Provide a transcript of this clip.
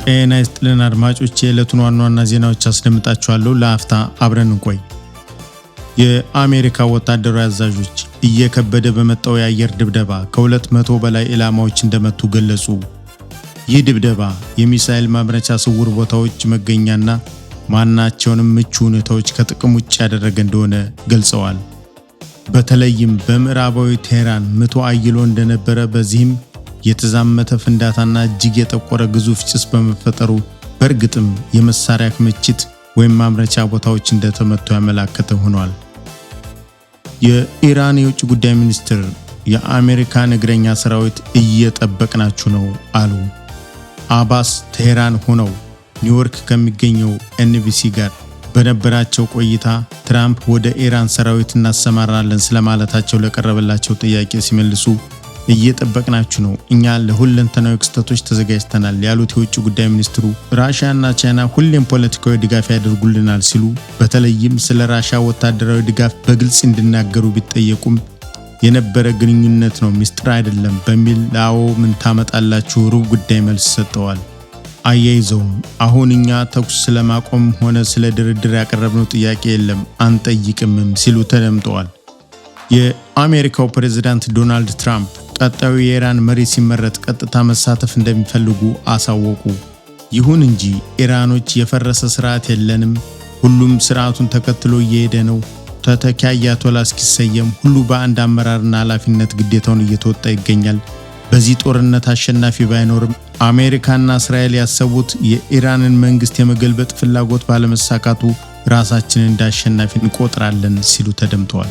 ጤና ይስጥልን አድማጮች፣ የዕለቱን ዋና ዋና ዜናዎች አስደምጣችኋለሁ። ለአፍታ አብረን እንቆይ። የአሜሪካ ወታደራዊ አዛዦች እየከበደ በመጣው የአየር ድብደባ ከ200 በላይ ኢላማዎች እንደመቱ ገለጹ። ይህ ድብደባ የሚሳኤል ማምረቻ ስውር ቦታዎች መገኛና ማናቸውንም ምቹ ሁኔታዎች ከጥቅም ውጭ ያደረገ እንደሆነ ገልጸዋል። በተለይም በምዕራባዊ ቴህራን ምቱ አይሎ እንደነበረ፣ በዚህም የተዛመተ ፍንዳታና እጅግ የጠቆረ ግዙፍ ጭስ በመፈጠሩ በእርግጥም የመሳሪያ ክምችት ወይም ማምረቻ ቦታዎች እንደተመቱ ያመላከተ ሆኗል። የኢራን የውጭ ጉዳይ ሚኒስትር የአሜሪካን እግረኛ ሰራዊት እየጠበቅናችሁ ነው አሉ። አባስ ቴህራን ሆነው ኒውዮርክ ከሚገኘው ኤንቢሲ ጋር በነበራቸው ቆይታ ትራምፕ ወደ ኢራን ሰራዊት እናሰማራለን ስለማለታቸው ለቀረበላቸው ጥያቄ ሲመልሱ እየጠበቅናችሁ ነው፣ እኛ ለሁለንተናዊ ክስተቶች ተዘጋጅተናል ያሉት የውጭ ጉዳይ ሚኒስትሩ ራሽያና ቻይና ሁሌም ፖለቲካዊ ድጋፍ ያደርጉልናል ሲሉ በተለይም ስለ ራሽያ ወታደራዊ ድጋፍ በግልጽ እንዲናገሩ ቢጠየቁም የነበረ ግንኙነት ነው፣ ሚስጥር አይደለም በሚል ለአዎ ምን ታመጣላችሁ ሩብ ጉዳይ መልስ ሰጥተዋል። አያይዘውም አሁን እኛ ተኩስ ስለማቆም ሆነ ስለ ድርድር ያቀረብነው ጥያቄ የለም፣ አንጠይቅምም ሲሉ ተደምጠዋል። የአሜሪካው ፕሬዝዳንት ዶናልድ ትራምፕ ቀጣዩ የኢራን መሪ ሲመረጥ ቀጥታ መሳተፍ እንደሚፈልጉ አሳወቁ። ይሁን እንጂ ኢራኖች የፈረሰ ስርዓት የለንም፣ ሁሉም ስርዓቱን ተከትሎ እየሄደ ነው፣ ተተኪ አያቶላ እስኪሰየም ሁሉ በአንድ አመራርና ኃላፊነት ግዴታውን እየተወጣ ይገኛል። በዚህ ጦርነት አሸናፊ ባይኖርም አሜሪካና እስራኤል ያሰቡት የኢራንን መንግስት የመገልበጥ ፍላጎት ባለመሳካቱ ራሳችንን እንደ አሸናፊ እንቆጥራለን ሲሉ ተደምጠዋል።